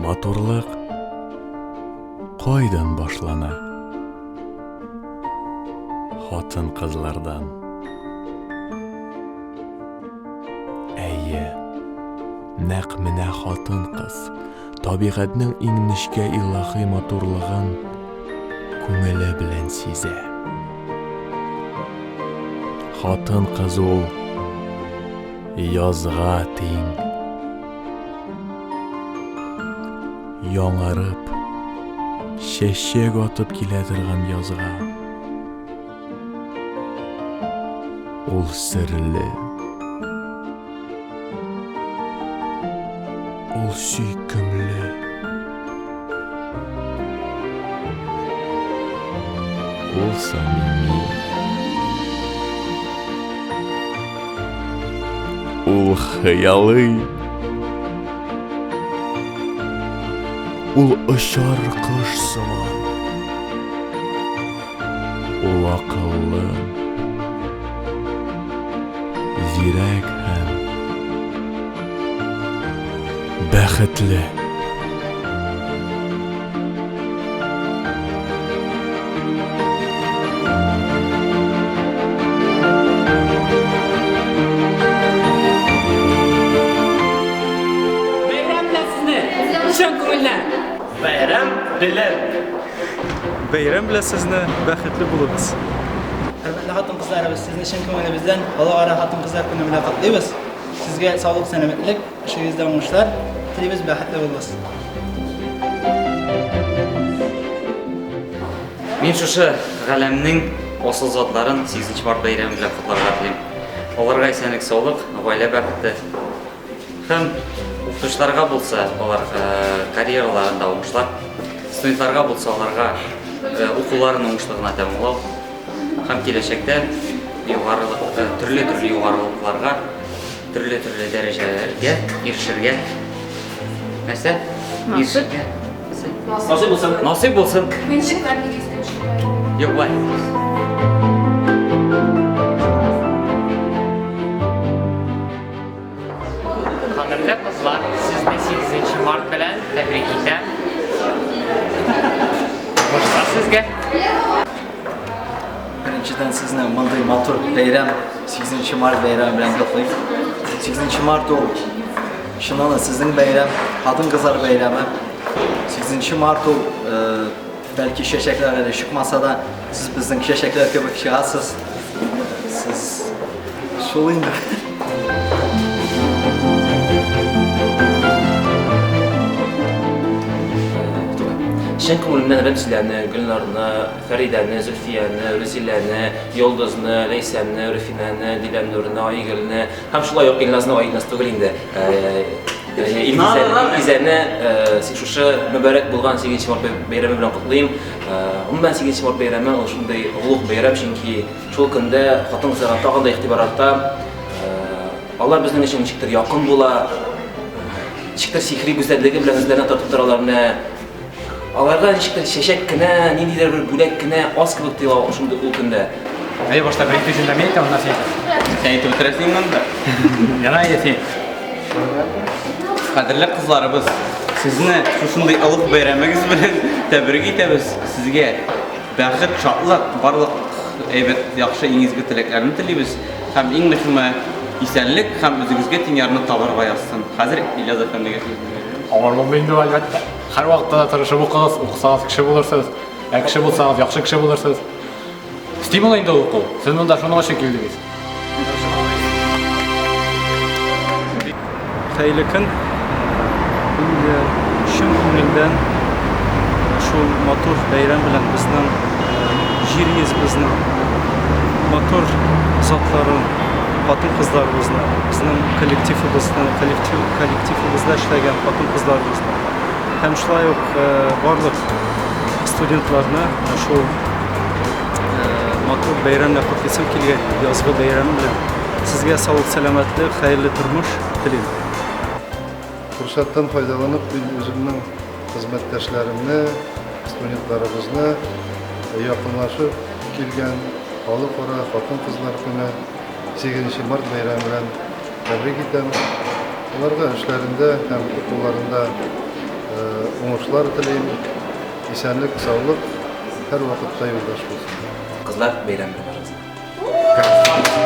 Матурлык кайдан башлана? Хатын-кызлардан. Әйе, нәкъ менә хатын-кыз табигатьнең иң нечкә илаһи матурлыгын күңеле белән сизә. Хатын-кыз ул язга тиң. Яңарып, чәчәк атып килә торган язга. Ул серле. Ул сөйкемле. Ул самими. Ул хыялый. Ул очар кош сыман. Ул акыллы, зирәк һәм бәхетле. Бәйрәм белән сезне! Чын күңелдән! Бәйрәм белән! Бәйрәм белән сезне, бәхетле булыгыз! Хөрмәтле хатын-кызларыбыз, сезне чын күңелебездән Халыкара хатын-кызлар көне белән котлыйбыз. Сезгә саулык, сәламәтлек, эшегездә уңышлар телибез, бәхетле булыгыз. Мин шушы галәмнең асыл затларын 8 март бәйрәме белән котларга телим. Аларга исәнлек-саулык, гаилә бәхете һәм укытучыларга булса, алар карьераларында уңышлар, студентларга булса, аларга укуларын уңышлы гына тәмамлау һәм киләчәктә югарылык, төрле-төрле югарылыкларга, төрле-төрле дәрәҗәләргә ирешергә. Нәрсә? Ирешергә. Насыйп булсын. Насыйп булсын. Уенчыклар нигә искә төште? Юк, бай. Кадерле кызлар, сезне 8 март белән тәбрик итәм. Уңышлар сезгә. Беренчедән сезне мондый матур бәйрәм, 8 март бәйрәме белән котлыйм. 8 март ул чыннан да сезнең бәйрәм, хатын-кызлар бәйрәме. 8 март ул бәлки чәчәкләр әле чыкмаса да, сез безнең чәчәкләр кебек чыгасыз. Сез шул инде. Чын күңелемнән Рәмзиләне, Гөлнарны, Фәридәне, Зөлфияне, Рүзиләне, Йолдызны, Ләйсәнне, Рүфинәне, Диләннурны, Айгөлне һәм шулай ук Илназны, Илназ түгел инде, Илгизәне шушы мөбарәк булган 8 март бәйрәме белән котлыйм. Гомумән 8 март бәйрәме ул шундый олуг бәйрәм, чөнки шул көндә хатын-кызларга тагын да игътибар арта. Алар безнең өчен ничектер якын була, ничектер сихри гүзәллеге белән үзләренә тартып торалар. Менә аларга ничектер чәчәк кенә, ниндидер бер бүләк кенә аз кебек тоела шундый ул көндә. Әй, башта бер ике җөмлә мин әйтәм, аннан син әйтәсең. Син әйтеп бетерәсең инде анда. Ярар, әйдә син. Кадерле кызларыбыз, сезне шушындый олуг бәйрәмегез белән тәбрик итәбез. Сезгә бәхет, шатлык, барлык әйбәт, яхшы, иң изге теләкләрне телибез. Һәм иң мөһиме, исәнлек һәм үзегезгә тиң ярны табарга язсын. Хәзер Ильяз әфәндегә сүзне бирәм. Авыр булмый инде ул, әлбәттә. Һәрвакытта да тырышып укыгыз, укысагыз кеше булырсыз. Ә кеше булсагыз, яхшы кеше булырсыз. Стимул инде ул уку. Сез монда шуның өчен килдегез. Хәерле көн. Инде чын күңелдән шул матур бәйрәм белән безнең җир йөзебезнең матур затларын, хатын-кызларыбызны, безнең коллективыбызны, коллектив, коллективыбызда эшләгән хатын-кызларыбызны һәм шулай ук барлык студентларны шул матур бәйрәм белән котлыйсым килгән, язгы бәйрәм белән. Сезгә саулык, сәламәтлек, хәерле тормыш телим. Форсаттан файдаланып, мин үземнең хезмәттәшләремне, студентларыбызны якынлашып килгән Халыкара хатын-кызлар көне, 8 март бәйрәме белән тәбрик итәм. Аларга эшләрендә һәм укуларында уңышлар телим. Исәнлек, саулык һәрвакытта юлдаш булсын. Кызлар бәйрәме белән барыгызны.